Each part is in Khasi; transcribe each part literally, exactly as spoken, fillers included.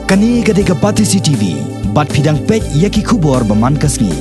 Kane ka dei ka Batesi T V, bad phi dang peit ïa ki khubor ba man ka sngi.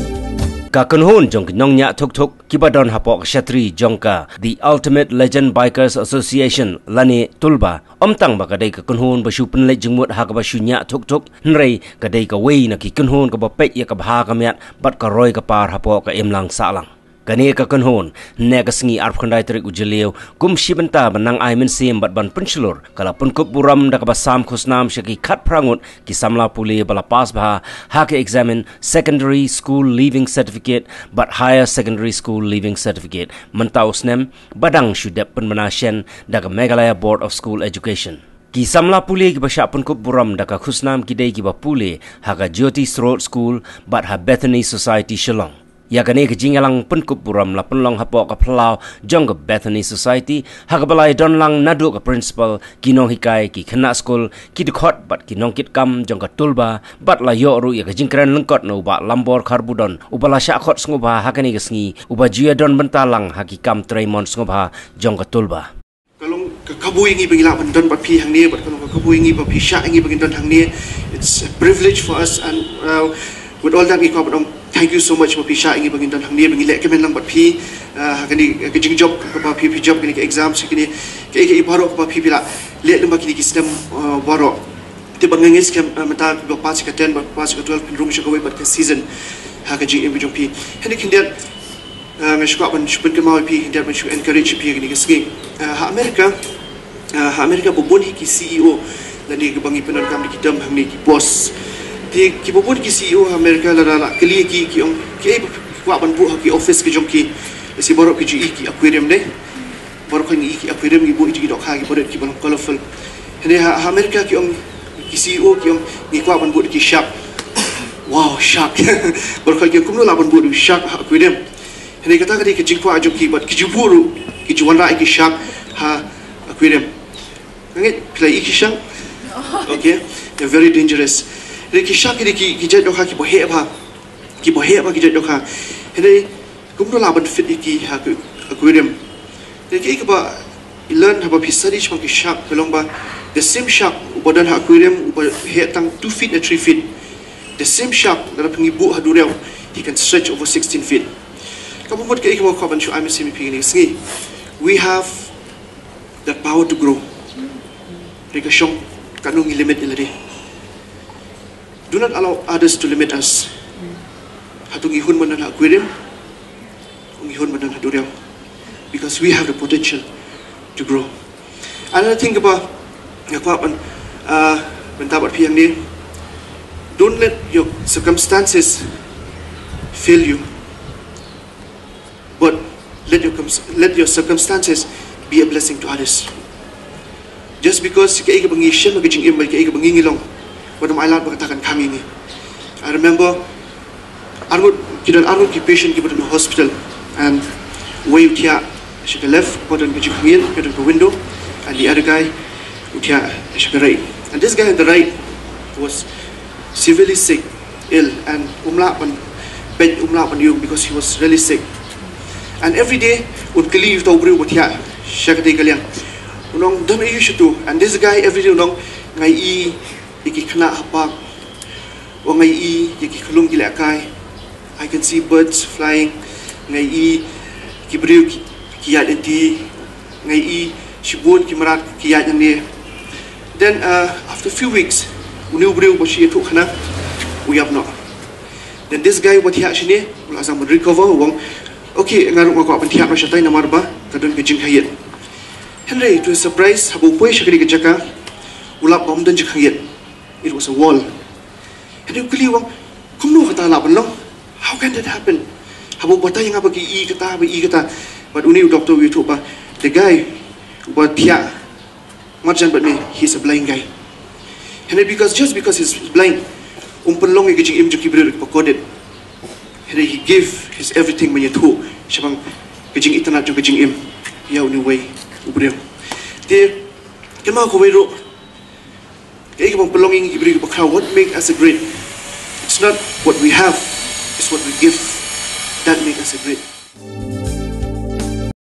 Ka kynhun jong ki nongñiah thuk thuk kiba don hapoh ka shatri jong ka The Ultimate Legend Bikers Association lane Tulba, ym tang ba ka dei ka kynhun ba shu pynleit jingmut ha kaba shu ñiah thuk thuk, hynrei ka dei kawei na ki kynhun kaba peit ïa ka bha ka miat bad ka roi ka par hapoh ka imlang sahlang. Kane ka kynhun, hynne ka sngi arphew khyndai tarik u Jylliew, kum shi bynta ban nang ai mynsiem bad ban pynshlur, ka la pynkup burom da kaba sam khusnam sha ki khatphra ngut ki samla pule ba la pass bha ha ka exam Secondary School Leaving Certificate bad Higher Secondary School Leaving Certificate mynta u snem, ba dang shu dep pynbna shen da ka Meghalaya Board of School Education. Ki samla pule kiba shah pynkup burom da ka khusnam ki dei kiba pule ha ka Jyoti Srot School bad ha Bethany Society Shillong. Ïa kane ka jingïalang pynkup burom la pynlong hapoh ka phyllaw jong ka Bethany Society, ha kaba la ïadon lang naduh ka principal, ki nonghikai, ki khynnah skul, ki dkhot bad ki nongkitkam jong ka Tulba, bad la ïoh ruh ïa ka jingkren lyngkot na u Bah Lambor Kharbudon, uba la shah khot sngewbha ha kane ka sngi, uba ju ïadon bynta lang ha ki kam trei mon sngewbha jong ka Tulba. Ka long ka kabu ïa ngi ba ngi lah ban don bad phi hangne, bad ka long ka kabu ïa ngi ba phi shah ïa ngi ba ngin don hangne. It's a privilege for us, and uh, with all that, ngi kwah ban ong thank you so much ba phi shah ïa ngi ba ngin don hangne, ba ngi leh kmen lang bad phi, uh, ha kane ka jingjop kaba phi, phi jop kane ka exam, ha kine kiei kiei baroh kaba phi, phi la leh lem ha kine ki snem, uh, baroh. Te bad nga ngeit skhem, eh, mynta kiba pass ïa ka ten bad pass ïa ka twelve phin rung sha kawei pat ka season ha ka jingim ka jong phi. Hynrei khyndiat, eh, nga shu kwah ban shu pynkynmaw ïa phi, khyndiat ban shu encourage ïa phi ha kane ka sngi. Eh, ha America, eh, ha America ba bun hi ki C E O lane kiba ngi pyndonkam da ki term hangne ki boss. Te kiba bun ki C E O ha America lada la kylli ïa ki, ki ong, kiei ba phi kwah ban buh ha ki office ki jong ki? Lehse baroh phi ju i ki aquarium, ne? Baroh khoit ngi i ki aquarium, ngi buh ïa ki dohkha kiba rit kiba long colorful. Hynrei ha, ha America ki ong, ki C E O ki ong, ngi kwah ban buh ki shark. Wow, shark. Baroh khoit ki ong kumno lah ban buh shark ha aquarium. Hynrei kata ka dei ka jingkwah jong ki, bad ki ju buh ruh, ki ju wanrah ïa ki shark ha aquarium. Nga ngeit phi la i ki shark? Okay, they're very dangerous. Hynrei ki shark ki dei ki, ki jait dohkha kiba heh bha. Kiba heh bha ki jait dohkha. Hynrei kumno lah ban fit ïa ki ha ka aquarium? Te kiei kiba i learn haba phi study shaphang ki shark ka long ba the same shark uba don ha aquarium uba heh tang two feet ne three feet, the same shark lada phi ngi buh ha duriaw, he can stretch over sixteen feet. Kaba mut kiei kiba kwah ban shu ai mynsiem ïa phi kane ka sngi, we have that power to grow. Hynrei ka shong katno ngi limit ïa lade. Do not allow others to limit us. Hato ngi hun ban don ha aquarium, ngi hun ban don ha duriaw. Because we have the potential to grow. Another thing kaba nga kwah ban, uh, ban tip bad phi hangne, don't let your circumstances fail you. But let your cons-, let your circumstances be a blessing to others. Just because kaei kaba ngi shem ha ka jingim bad kaei kaba ngi ngi long, wat ym ailad ba kata kan khang ïa ngi. I remember arngut, ki don arngut ki patient kiba don ha hospital, and uwei u thiah sha ka left, uba don ka jingkhang ïit, ka don ka window, and the other guy u thiah sha ka right. And this guy on the right was severely sick, ill, and um lah ban peit, um lah ban ïoh because he was really sick. And every day un kylli uta u briew uba thiah sha katei ka liang, un ong, don aïu shato? And this guy every day un ong, nga ïohi ïa ki khynnah ha park, nga ïohi ïa ki khyllung ki lehkai, I can see birds flying, nga ïohi ki briew ki, ki ïaid lynti, nga ïohi shibun ki mrad ki ïaid hangne. Then, uh, after few weeks, une u briew uba shu ïathuh khana u ïap noh. Then this guy uba thiah shane u la sdang ban recover, u ong, okay, nga ruh nga kwah ban thiah noh shatai namar ba ka don ka jingkhang ïit. Hynrei to his surprise, haba u poi sha kane ka jaka, u lap ba ym don jingkhang ïit. It was a wall. Hynrei u kylli u ong, kumno kata lah ban long? How can that happen? Haba u batai ïa nga ba ki ïohi kata, ba ïohi kata. Bad une u doctor u ïathuh ba the guy uba thiah marjan bad me, he's a blind guy. Hynrei because, just because he's blind, um pynlong ïa ka jingim jong ki briew kiba kordit. Hynrei he gave his everything ban ïathuh shaphang ka jingitynnad jong ka jingim ïa une uwei u briew. Te kynmaw kawei ruh, kaei kaba pynlong ïa ngi ki briew kiba khraw, what make us a great? It's not what we have, it's what we give that make us a great.